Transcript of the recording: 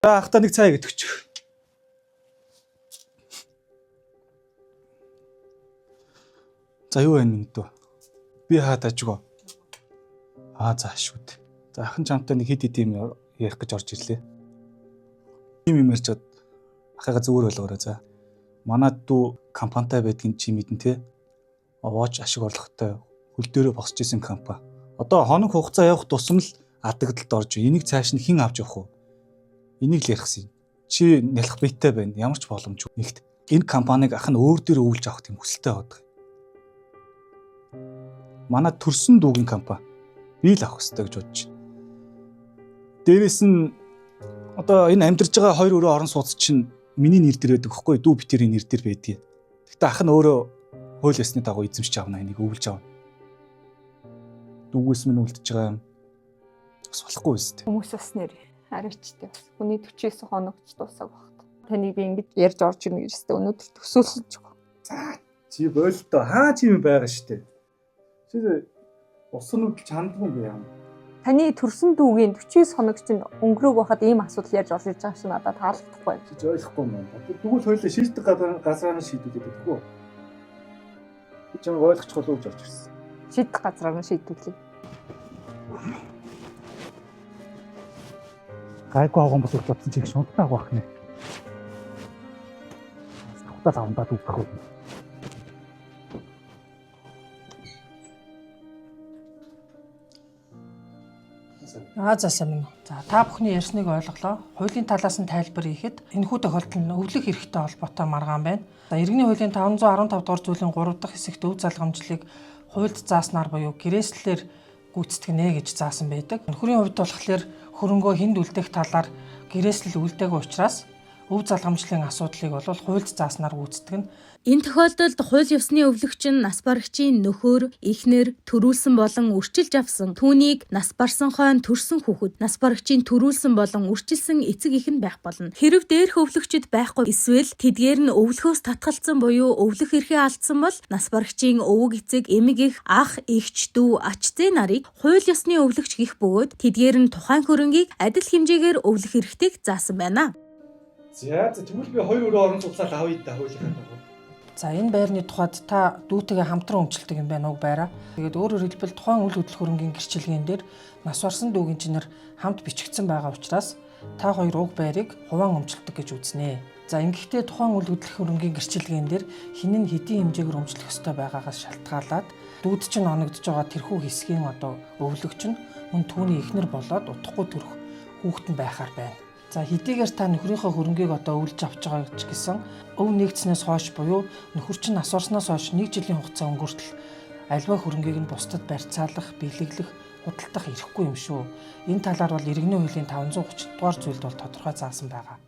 За ахта нэг цай гэдэг ч. За юу байна минь дөө? Би хаа тажгаа. Аа за шүү дээ. За ахын чамтай нэг хэд хэд юм ярих гэж орж ирлээ. Ийм юм ярьчаад ахыгаа зүгээр ойлгоорой за. Манай дүү компанитай байдгийг чи мэднэ те. Овооч ашиг орлоготой хөл дээрээ босч исэн компани. Одоо хоног хугацаа явах тусам л адагдалд орж энийг цааш нь хэн авч явах вэ? Энийг л ярихсан юм. Чи нялх биетэй байна. Ямар ч боломжгүй. Нэгт энэ компанийг ах нь өөр дээр өвлж авах тийм хүсэлтэй байдаг. Манай төрсөн дүүгийн компани би л авах хэрэгтэй гэж бодож байна. Дээрээс нь одоо энэ амьдарч байгаа хоёр өрөө орон сууц чинь миний нэр дээр байдаг хөхгүй дүү битэрийн нэр дээр байдгийг. Гэхдээ ах нь өөрөө хууль ёсны дагуу эзэмшиж авна энийг өвлж авна. Дүүгээс минь үлдэж байгаа юм бас болохгүй биз дээ. Хүмүүс бас нэр арайчтай бас. Хүний 49 хоногч дуусаг багт. Таныг би ингэж ярьж орж ирнэ гэж өстө өнөөдөр төсөөлсөн ч. Чи болтой хаа чи юм байгаа штэ. Чи усан нүдэл чандгүй юм яа. Таны төрсөн дүүгийн 49 хоног чинь өнгөрөөг байхад ийм асуудал ярьж орж ирж байгаа чинь надад таалагдахгүй. Чи ойлгохгүй юм байна. Тэгвэл хоёлаа шийдэх газраар нь шийдүүлээд байдаг уу? Би чамайг ойлгочих болов уу гэж орж ирсэн. Шийдэх газраар нь шийдвүлээ. Гайгүй агуун бол бодсон чи их шунтаа агуу ах нэ. Савтал авандаад үгэх үү. Аа за сайн минь. За та бүхний ярьсныг ойлголоо. Хуулийн талаас нь тайлбар хийхэд энэхүү тохиолдол нь өвлөх эрхтэй холбоотой маргаан байна. За иргэний хуулийн 515 дугаар зүйлийн 3 дахь хэсэгт өв залгамжлалыг хуульд зааснаар буюу гэрээслэлээр гүйцэтгэнэ гэж заасан байдаг. Нөхрийн хувьд болохоор хөрөнгөө хүнд үлдээх талаар гэрээслэл үлдээгүй учраас өв залгамжлалын асуудлыг бол хуульд зааснаар гүйцэтгэнэ. Энэ тохиолдолд хууль ёсны өвлөгч нь нас барагчийн нөхөр, эхнэр, төрүүлсэн болон өрчилж авсан түүнийг нас барсан хойно төрсөн хүүхэд, нас барагчийн төрүүлсэн болон өрчилсөн эцэг эх нь байх болно. Хэрэв дээрх өвлөгчд байхгүй эсвэл тэдгээр нь өвлөхөөс татгалцсан буюу өвлөх эрхээ алдсан бол нас барагчийн өвөг эцэг, эмэг эх, ах, эгч, дүү, ач зээ нарыг хууль ёсны өвлөгч гих бөгөөд тэдгээр нь тухайн хөрөнгийг адил хэмжээгээр өвлөх эрхтэйг заасан байна. За за тэгвэл би хоёр өрөө орон сууцаа л авъя да хуулийнхаа дагуу. За энэ байрны тухайд та дүүтэйгээ хамтран өмчлөдөг юм байна уг байраа. Тэгээд өөрөөр хэлбэл тухайн үл хөдлөх хөрөнгийн гэрчилгээн дээр нас барсан дүүгийн чинэр хамт бичигдсэн байгаа учраас та хоёр уг байрыг хуваан өмчлөдөг гэж үзнэ. За ингэхдээ тухайн үл хөдлөх хөрөнгийн гэрчилгээн дээр хэн нь хэдийн хэмжээгээр өмчлөх ёстой байгаагаас шалтгаалаад дүүд чинь оногдож байгаа тэрхүү хэсгийн одоо өвлөгч нь мөн түүний эхнэр болоод удахгүй төрөх хүүхэд нь байхаар байна. За хэдийгээр та нөхрийнхөө хөрөнгийг одоо өвлж авч байгаа ч гэсэн өв нэгдснээс хойш буюу нөхөр чинь нас орсноос хойш 1 жилийн хугацаа өнгөртөл альва хөрөнгийг нь бусдад барьцаалах, бэлэглэх, худалдах эрхгүй юм шүү. Энэ талаар бол иргэний хуулийн 530 дугаар зүйлд бол тодорхой заасан байгаа.